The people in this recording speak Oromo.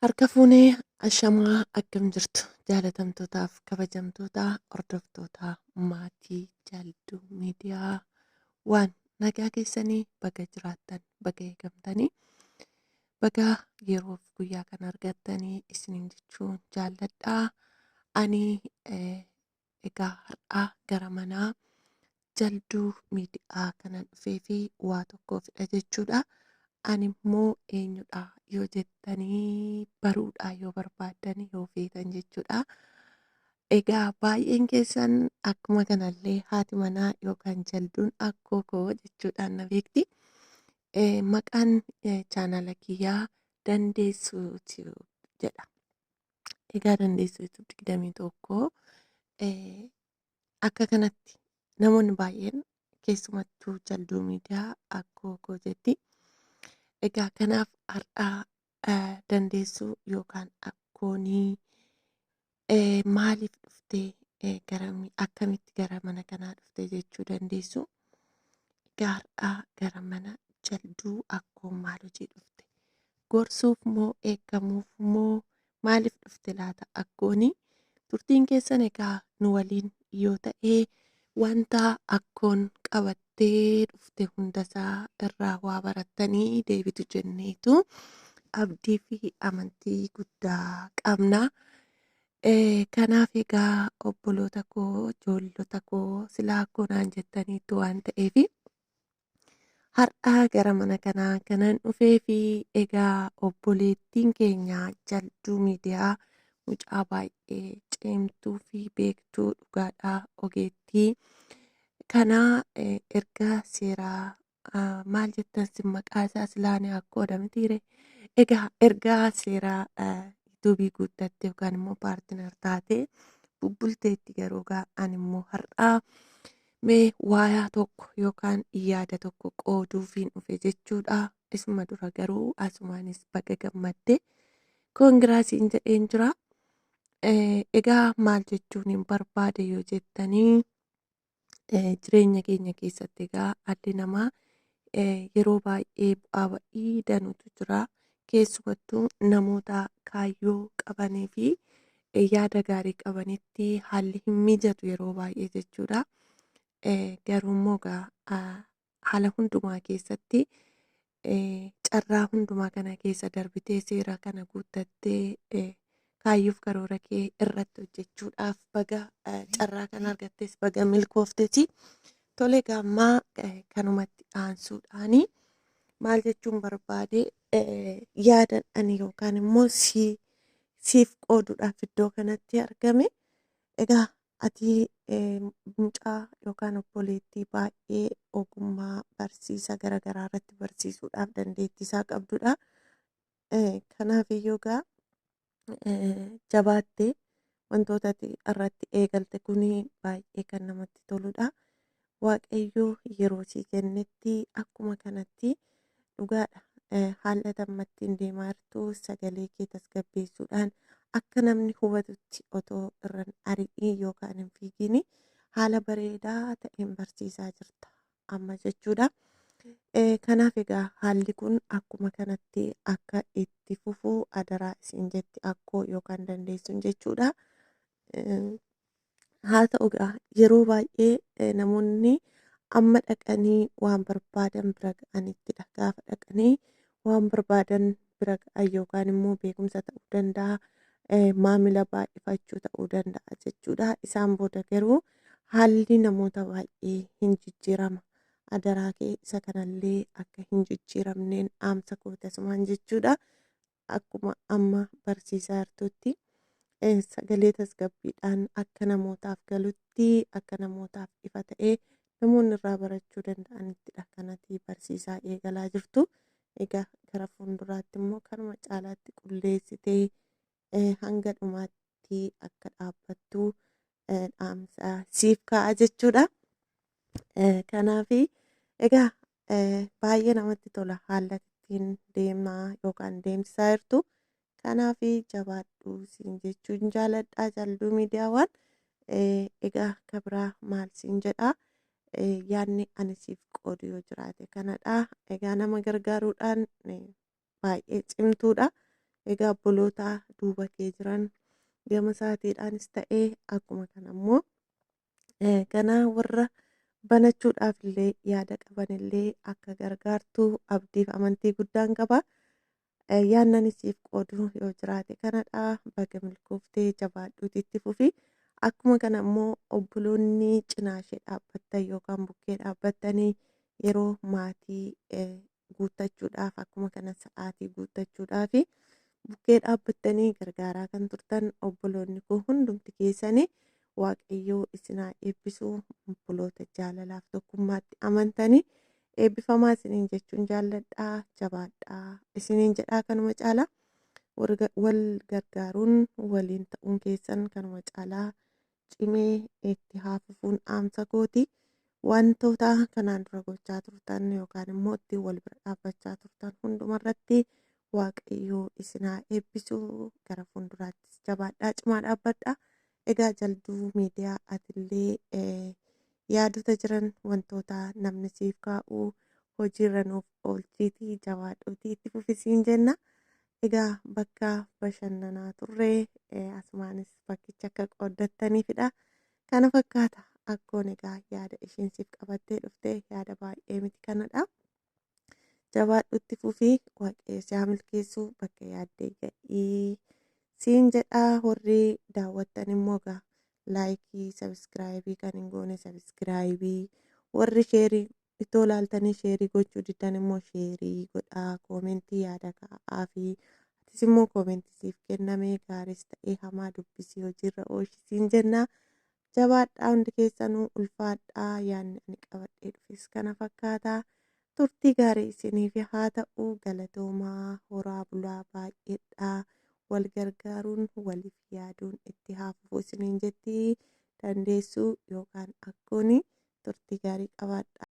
Harka fuunee ashamaa akkam jirtu jaalatamtootaaf kabajamtoota hordoftoota maatii Jalduu Miidiyaa waan nagaa keessanii baga jiraattan baga eegamtanii baga yeroof guyyaa kana argattanii isiniin jechuun jaalladhaa. Ani egaa har'aa gara manaa Jalduu Miidiyaa kanan dhufee fi waa tokkoofidha jechuudha. Ani immoo eenyudha yoo jettanii baruudha yoo barbaaddanii yoo feetan jechuudha. Egaa baay'een keessan akkuma kanallee haati manaa yookaan Jalduun akkoo koo jechuudhaan na beekti. Maqaan chaanala kiyyaa Dandeessuu Tube jedha. Egaa Dandeessuu Tube 21 akka kanatti namoonni baay'een keessumattuu Jalduu Miidiyaa akkoo koo jetti. Egaa kanaaf har'aa Dandeessuu yookaan akkoonii maaliif dhuftee akkamitti gara mana kanaa dhufte jechuu dandeessu. Egaa har'aa gara mana Jalduu akkoon maal hojii dhufte? Gorsuuf moo eeggamuuf moo maaliif dhufte laata akkoonii? Turtiin keessan egaa nu waliin yoo ta'e wanta akkoon qabattee dhufte hundasaa irraa waa barattanii deebitu jenneetu abdii fi amantii guddaa qabna. Kanaaf egaa obboloota koo, ijoollota koo silaa akkoo naan jettaniitu waan ta'eef har'a gara mana kanaa kanan dhufee fi egaa obboleettiin keenya Jalduu Miidiyaa mucaa baay'ee cimtuu fi beektuu dhugaadhaa ogeettii kanaa erga seeraa maal jettan sin maqaa isaa silaanii akkoodha mitiire egaa erga seeraa yuutuubii guuttatte yookaan immoo paartinar taate bubbulteetti garuu egaa ani immoo har'aa mee waayaa tokko yookaan yaada tokko qooduufiin dhufe jechuudha. Isuma dura garuu asumaanis baga gammadde koongiraasiin jedheen jira. Egaa maal jechuun hin barbaade yoo jettanii jireenya keenya keessatti egaa dhalli namaa yeroo baay'ee bu'aa ba'ii danuutu jira. Keessumattuu namoota kaayyoo qabanii fi yaada gaarii qabanitti haalli hin mijatu yeroo baay'ee jechuudha. Garuu immoo egaa haala hundumaa keessatti carraa hundumaa kana keessa darbitee seera kana guuttattee kaayyoof karoora kee irratti hojjechuudhaaf baga carraa kana argattes baga milkoofteti. Tole egaa ammaa kanumatti aansuudhaani maal jechuun barbaade yaadan ani yookaan immoo siif qooduudhaaf iddoo kanatti argame. Egaa ati mucaa yookaan obboleettii baay'ee ogummaa barsiisa garaagaraa irratti barsiisuudhaaf dandeettii isaa qabdudha. Kanaaf iyyuu egaa jabaattee wantoota ati irratti eegalte kun baay'ee kan namatti toludha. Waaqayyo yeroo sii kennetti akkuma kanatti dhugaadha. Haala amma ittiin deemaa jirtu sagalee kee tasgabbeessuudhaan akka namni hubatutti otoo irra hin ari'iin yookaan hin fiigiin haala bareedaa ta'een barsiisaa jirta amma jechuudha. Kanaaf egaa haalli kun akkuma kanatti akka itti fufu adaraa isin jetti akkoo yookaan dandeessuun jechuudha. Haa ta'u egaa yeroo baay'ee namoonni amma dhaqanii waan barbaadan bira ga'anittidha. Gaafa dhaqanii waan barbaadan bira ga'an yookaan immoo beekumsa ta'uu danda'a, maamila baay'ifachuu ta'uu danda'a jechuudha. Isaan booda garuu haalli namoota baay'ee hin jijjiirama. Adaraa kee isa kanallee akka hin jijjiiramneen dhaamsa kooti asumaan jechuudha. Akkuma amma barsiisaa jirtutti sagalee tasgabbiidhaan akka namootaaf galutti akka namootaaf ifa ta'ee namoonni irraa barachuu danda'anittidha kanati barsiisaa eegalaa jirtu. Egaa gara fuulduraatti immoo kanuma caalaatti qulleessitee hanga dhumaatti akka dhaabbattu dhaamsa siif kaa'a jechuudha. Kanaaf egaa baay'ee namatti tola haala ittiin deemaa yookaan deemsisaa jirtu. Kanaaf jabaadhu siin jechuun jaaladha Jalduu Miidiyaawwan. Egaa akka biraa maal siin jedha yaadni ani siif qoodu yoo jiraate kanadha. Egaa nama gargaaruudhaan baay'ee cimtuudha. Egaa obboloota duuba kee jiran gama isaatiidhaanis ta'ee akkuma kana immoo ganaa warra banachuudhaaf illee yaada qaban illee akka gargaartu abdiif amantii guddaan qaba. Yaannan isiif qoodu yoo jiraate kanadha. Baga milkooftee jabaadhuuti itti fufi. Akkuma kana immoo obboloonni cinaa ishee dhaabbattan yookaan bukkee dhaabbattanii yeroo maatii guuttachuudhaaf akkuma kana sa'aatii guuttachuudhaaf bukkee dhaabbattanii gargaaraa kan turtan obboloonni koo hundumti keessanii Waaqayyoo isin haa eebbisu. Obboloota jaalalaaf tokkummaatti amantanii eebbifamaa isiniin jechuun jaalladhaa jabaadhaa isiniin jedhaa kanuma caalaa wal gargaaruun waliin ta'uun keessan kanuma caalaa cimee itti haa fufuun dhaamsa kooti. Wantoota kanaan dura gochaa turtan yookaan immoo ittiin wal bira dhaabbachaa turtan hundumarratti Waaqayyoo isin haa eebbisu. Gara fuulduraattis jabaadhaa cimaa dhaabbadhaa. Egaa Jalduu Miidiyaa atillee yaadota jiran wantoota namni siif kaa'u hojiirra nuuf oolchiitii jabaadhuutii itti fufisiin jenna. Egaa bakka bashannanaa turre asumaanis bakkicha akka qooddattaniifidha. Kana fakkaata akkoon egaa yaada isheen siif qabattee dhufte yaada baay'ee miti kanadha. Jabaadhu itti fufii waaqayyo si haa milkeessu bakka yaaddee ga'ii siin jedha. Warri daawwattan immoo egaa laayikii sabiskiraayibii kan hin goone sabiskiraayibii, warri sheerii itoo laaltanii sheerii gochuu diddan immoo sheerii godhaa, koomentii yaada kaa'aa fi atis immoo koomentii siif kenname gaariis ta'ee hamaa dubbisii hojiirra oolchi siin jenna. Jabaadhaa hundi keessanuu ulfaadhaa yaadni ani qabadhee dhufes kana fakkaata. Turtii gaarii isiniif haa ta'u. Galatoomaa horaa bulaa baay'eedha. Wal gargaaruun waliif yaaduun itti haa fufu isiniin jetti dandeessuu yookaan akkooni turtii gaarii qabaadha.